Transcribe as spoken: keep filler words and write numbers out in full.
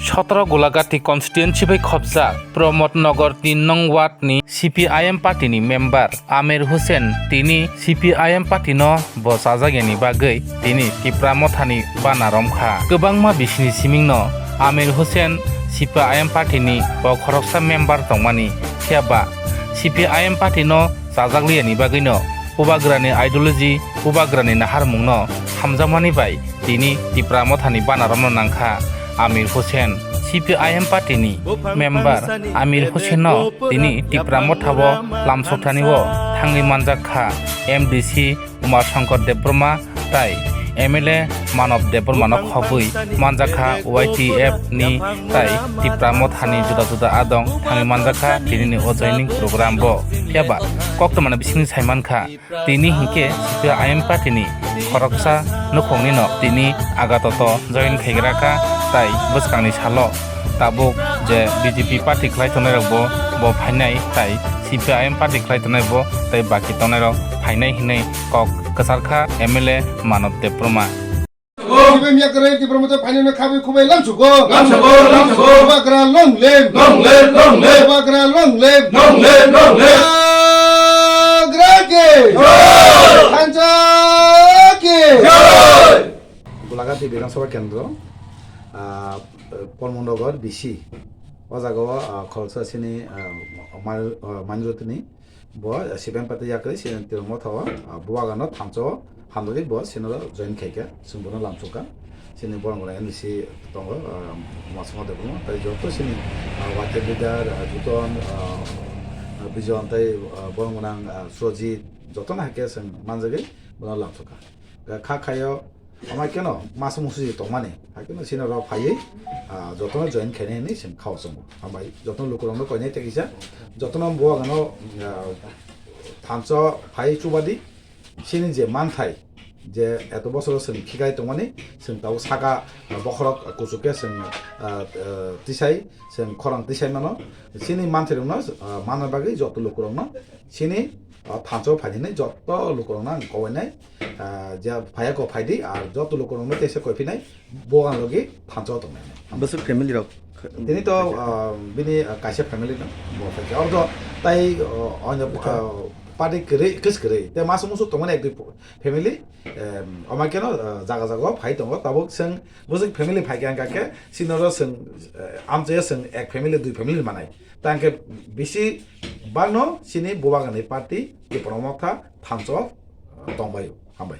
Sotro Golagati constituency bai khopjak Pramod Nagar tin nong ward ni C P I M party ni member Amir Hussain tini C P I M party no bo chajak yani bagwi tini Tipra Motha ni bana romkha. Kwbangma bisini siming no Amir Hussain C P I M party ni bo khoroksa member tongmani, phiya ba C P I M party no chajak liyani bagwi no Bubagrani ideology, Bubagrani naharmungno hamjakmani bai tini Tipra Mothani banarokno nangkha Amir Hussain. C P I M party ni member Amir Hussain no tini Tipra Motha o lamsokthani o thangwi manjak kha M D C Umar Shankar Debbarma tai M L A Manav Debbarma no khobwi manjak kha Y T F ni tai Tipra Mothani juda juda adong thangwi manjak kha tini ni o joining program bo. Phiya ba koktwmani bisingni saimankha. Tini hinkhe C P I M party ni khoroksa nukhungni no tini Agatoto join khaigra kha, tai bwskangni salo tabuk je B J P party khlai tongnai rok bo, bo phainai, tai C P I M party khlai tongnai bo, tai baki tongnai rok phainai hinwi kok kwchar kha M L A Manav Debbarma. Sibem yakarwi Tipra Motha phainano khabai khubai lamsugo. Lamsugo, lamsugo. Bubagra long live. Long live, long live. Bubagra long live. Long live, long live. Bubagra ki. Jai. Thansa ki. Jai. Golagati Bidhan Sabha Kendro, ah, Pramod Nagar B C. O jaga o, ah, khoroksa sini, ah, Mani-, ah, Manirotini. Bo, eh, C P I M party yakarwi sini Tipra Motha o, ah, Bubagrano thansa o hamjagwi bo sini oro join khaikha, chwng bono lamsokha. Sini borok rok N D C tongo, ah, Masuma Debbarma, tai joto sini, ah, Y T F leader, ah, Juton, ah, ah, Bijon, tai, ah, borok gwnang, ah, Surajit, jotono hai khe chwng manjagwi bono lamsokha. Kha khaio, Omo keno masa musu tongmani, hai keno sini rok phaiwi, ah, jotono join khainai hinwi chwng khao chwngo. Hambai, jotono lukurokno koinai tei kisa, jotono bubagrano, ah, thansa phai chubadi, sini je manthai, je eto bosoro chwng khiklai tongmani, chwng tabuk saka, ah, bokhorok kuchuk khe chwng, ah, ah, tisai, chwng khorang tisai mano, sini manthairokno, ah, manna bagwi joto lukurokno, sini, ah, thansa phainani joto lukurokno ang kobainai. Ah, je phaiya kok phaidi, ar joto lukurokno teisa koi phinai, bo ang logi thansa tongnai. Bwswk family rok? Tini to, ah, bini, ah, kaisa family no, bo phaikha. Oro to tai, ah, onyo, ah, party kwrwi, kis kwrwi. Te masa musu tongmani ek dui family, em, omo keno, ah, jaga jaga phai tongo. Tabuk chwng bwswk family phaikha hwnkha khe, sini oro chwng, eh, amchaya chwng ek family, dui family manai. Ta hwnkhe bisi bagno sini Bubagrani party Tipra Motha thansa, ah, tongbaio. Hambai.